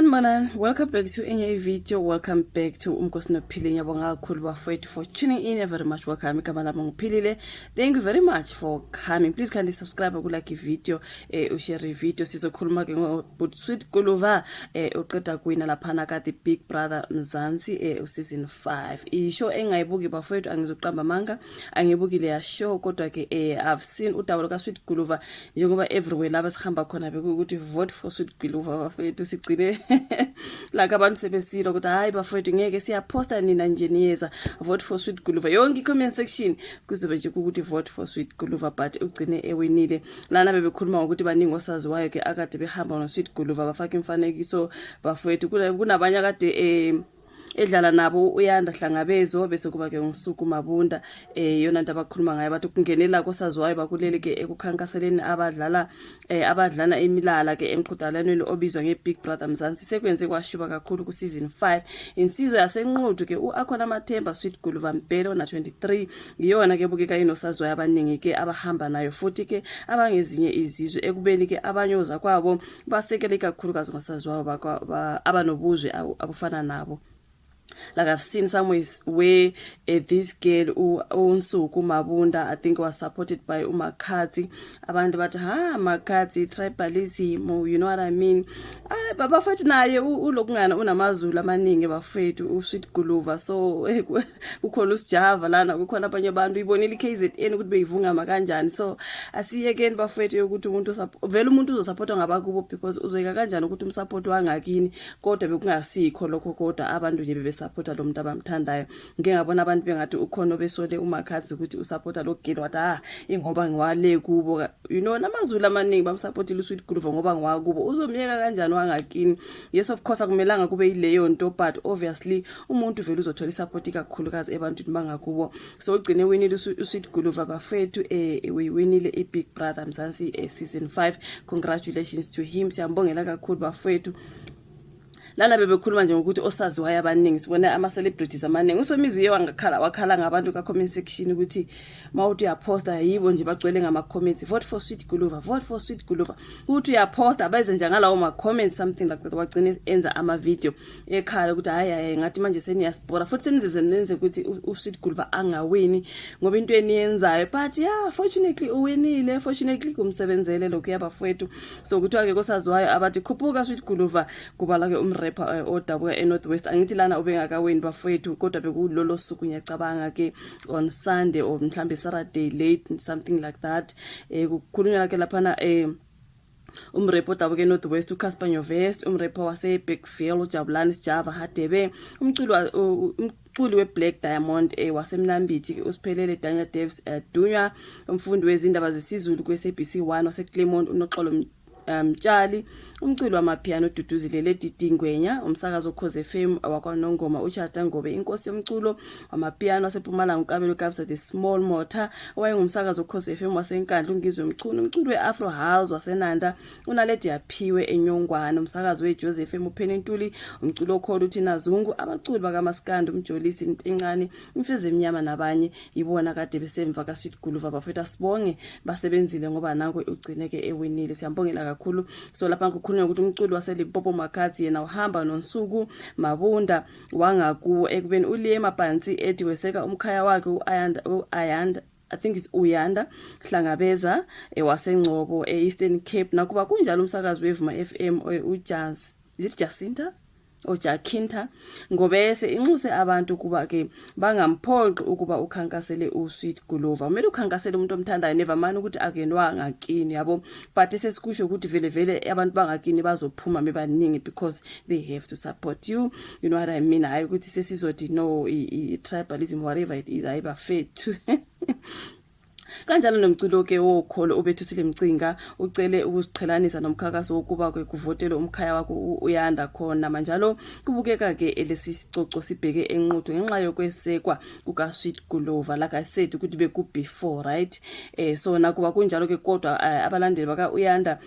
Sanibonani, welcome back to enye video. Welcome back to Umkosi Nophile. Ngiyabonga kakhulu bafowethu for tuning in. Very much welcome. Igama lami nguPhilile. Thank you very much for coming. Please kindly subscribe, ukulike video, ushare video. Sizokhuluma ke ngo Sweet Guluva uqeda kuwina laphana ka The Big Brother Mzansi season 5. Ishow engayibuki bafowethu, angizoqamba manga, angibuki leya show, kodwa ke I've seen udaba luka Sweet Guluva njengoba everywhere laba sihamba khona bekuwukuthi vote for Sweet Guluva bafowethu. Sigcine like abantu sebesilo ukuthi hayi bafowethu, ngeke siyaphosta nina nje niyeza vote for Sweet Guluva. Yonke i-comment section kuzobe nje kukuthi vote for Sweet Guluva, but ugcine ewinile. Lana bebekhuluma ngokuthi baningi osaziwayo ke akade behamba no-Sweet Guluva, bafaka imfanekiso bafowethu. Kunabanye akade edlala nabo, uYanda Hlangabezo, bese kuba ke uNsuku Mabunda. Yona nto abakhuluma ngayo, bathi kungenela kosaziwayo bakuleli ke ekukhankaseleni abadlala abadlana imilala ke emqhudelwaneni obizwa ngeBig Brother Mzansi sekwenze kwashuba kakhulu ku season 5. Insizwa yaseNquthu ke uAkhona Mathemba Sweet Guluva Mbhele na 23 iyona ke bukeka inosaziwayo abaningi ke abahamba nayo, futhi ke abangezinye izizwe, ekubeni ke abanye ozakwabo basekele ikakhulukazi ngosaziwayo abanobuzwe abufana nabo. Like I've seen somewhere where this girl uNsuku Mabunda, I think, was supported by uMakhathi. Abantu bathi ha Makhathi, tribalism, you know what I mean? Ay bafethu, naye ulokungana unamazulu amaningi bafethu uSweet Guluva, so kukhona uSijava lana, kukhona abanye abantu, ibonile iKZN ukuthi beyivungama kanjani. So asiyekeni bafethu ukuthi umuntu vele umuntu uzosupportwa ngabakubo, because uzoyika kanjani ukuthi umsupport wangakini? Kodwa bekungasikho lokho, kodwa abantu nje bebesupporta lo muntu abamthandayo. Ngike ngabona abantu bengathi ukhona obesole uMakhathi ukuthi usupporta lo girl, wathi ah, ingoba ngiwale kubo. Namazulu amaningi bamsupportile uSweet Guluva ngoba ngiwakubo. Uzomyeka kanjani wangakini? Yes, of course akumelanga kube yileyo nto, but obviously umuntu vele uzothola isupport ikakhulukazi ebantwini bangakubo. So ugcine winile uSweet Guluva bafethu, uyiwinile iBig Brother Mzansi season 5. Congratulations to him, siyambongela kakhulu bafethu. Lana bebekhuluma nje ngokuthi osaziwayo abaningi, sibone ama-celebrities amaningi. USomizi uye wangakhala, wakhala ngabantu ka-comment section ukuthi mawuthi uyaphosta, yibo nje bagcwele ngama-comments, vote for Sweet Guluva, vote for Sweet Guluva. Uthi uyaphosta, beze nje ngalawo ma-comments, something like that. Wagcine enza ama-video ekhala ukuthi hayi hayi, ngathi manje seniyasibhora futhi senizize nenze ukuthi uSweet Guluva angawini ngoba into eniyenzayo. But yeah, fortunately uwinile, fortunately kumsebenzele lokhu yabafowethu. So kuthiwa-ke kosaziwayo abathi khuphuka Sweet Guluva kubala-ke umrapper odabuka e-North West. Angithi lana ubengakawini bafowethu, kodwa bekulolo suku, ngiyacabanga ke on Sunday or mhlambe Saturday late, something like that. Kukhulunywa ke laphana umrapper odabuka eNorth West uCasper Nyovest, umrapper waseBergville uJabulani Sijava Hadebe, umculi weBlack Diamond waseMnambithi uSiphelele Daniel Davis Dunywa, umfundi wezindaba zesiZulu kweSABC 1 waseClermont uNoxolo Mtshali, umculi wamapiano uDuduzile Lady Dingwenya, umsakazo Ukhozi FM wakwaNongoma uTshata Ngobe, inkosi yomculo wamapiano waseMpumalanga uKabelo Kabza the Small Motor, owayengumsakazo Ukhozi FM waseNkandla uNgizwe Mchunu, umculi weAfro House waseNanda uNaledi Yaphiwe eNyongwane, umsakazi weJozi FM uPenny Ntuli, umculo okholo uThina Zungu, abaculi bakaMaskandi uMjolisi Ntencane, Imfezi Emnyama nabanye, ibona kade besemva kaSweet Guluva bafethu. Asibonge, basebenzile ngoba nanku ugcine ke ewinile, siyambongela kakhulu. So lapha kukhulunywa ukuthi umculi waseLimpopo Makhadzi yena uhamba noNsuku Mabunda wangakuwo, ekubeni uLiema Mapantsi ethi weseka umkhaya wakhe uAyanda, I think it's Uyanda Hlangabeza waseNgcobo eEastern Cape. Nakuba kunjalo, umsakazi weVuma FM uJazz, is it Jacinta oJacinta Ngobese, inxuse abantu kuba ke bangamphoqi ukuba ukhankasele uSweet Guluva. Kumele ukhankasele umuntu omthandayo, never mind ukuthi akenwa ngakini yabo, but sesikusho ukuthi vele vele abantu bangakini bazophuma bebaningi because they have to support you, you know what I mean? Hayi ukuthi sesizothi no i tribalism, whatever it is, ayibafethu. Kanjalo nomculo ke wokholo uBethusile Mcinga ucele ukuziqhelanisa nomkhakaso wokuba ke kuvotelwe umkhaya wakho uYanda khona manjalo. Kubukeka ke lesi sicoco sibheke eNquthu ngenxa yokwesekwa kuka Sweet Guluva. Like I said ukuthi beku before, right? So nakuba kunjalo ke kodwa abalandeli baka Uyanda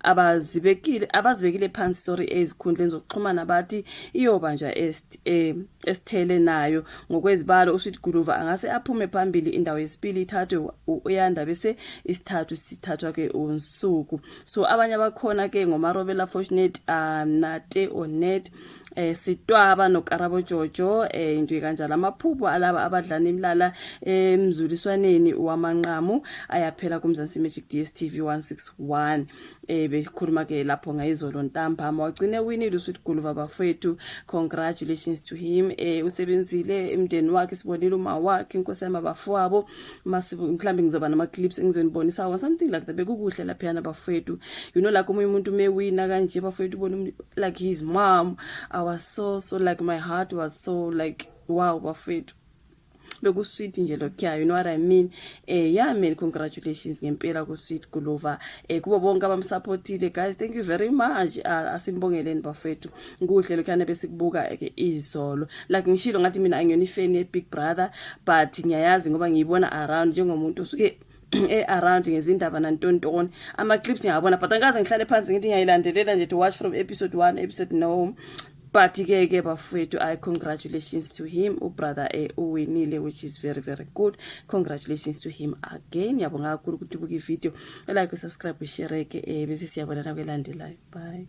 abazibekile phansi, sorry, ezikhundleni zokuxhumana bathi iyobanjwa esithele nayo. Ngokwezibalo uSweet Guluva angase aphume phambili indawo yesibili. Yesibili ithathwe uYanda, bese isithathu sithathwa ke uNsuku. So abanye abakhona ke ngoMarobela Fortunate, Nate Onet, Sitwaba noKarabo Jojo, into kanjalo. Amaphupho alaba abadlala imlala emzuliswaneni wamanqamu ayaphela kuMzansi Magic DStv 161. Bekhuluma ke lapho ngayizolo ntambama, wagcine winile uSweet Guluva bafethu. Congratulations to him. Usebenzile emndeni wakhe, sibonile uma wakhe, inkosi yami, abafowabo. Mhlawumbe ngizoba nama clips engizonibonisa or something like that. Bekukuhle laphayana bafethu. Like omunye umuntu mewina kanje bafethu, ubona like his mom, I was so so like, my heart was so like, wow bafethu, bekusweet nje lokhuya, you know what I mean? Yeah man, congratulations ngempela ku Sweet Guluva, kubo bonke abamsupportile. Guys, thank you very much. Asimbongeleni bafethu, kuhle lokhuyana besikubuka ke izolo. Like ngishilo ngathi mina angiyona ifan ye Big Brother, but ngiyayazi ngoba ngiyibona around njengomuntu usuke e-around ngezindaba nantontoni, ama-clips ngiyabona, but angikaze ngihlale phansi ngithi ngiyayilandelela nje to watch from episode 1 episode, no. But ke ke bafowethu, I congratulations to him, ubrother uwinile, which is very very good. Congratulations to him again. Ngiyabonga kakhulu ukuthi ubuke ivideo, like, usubscribe, ushare ke, bese siyabonana kwelandelayo. Bye.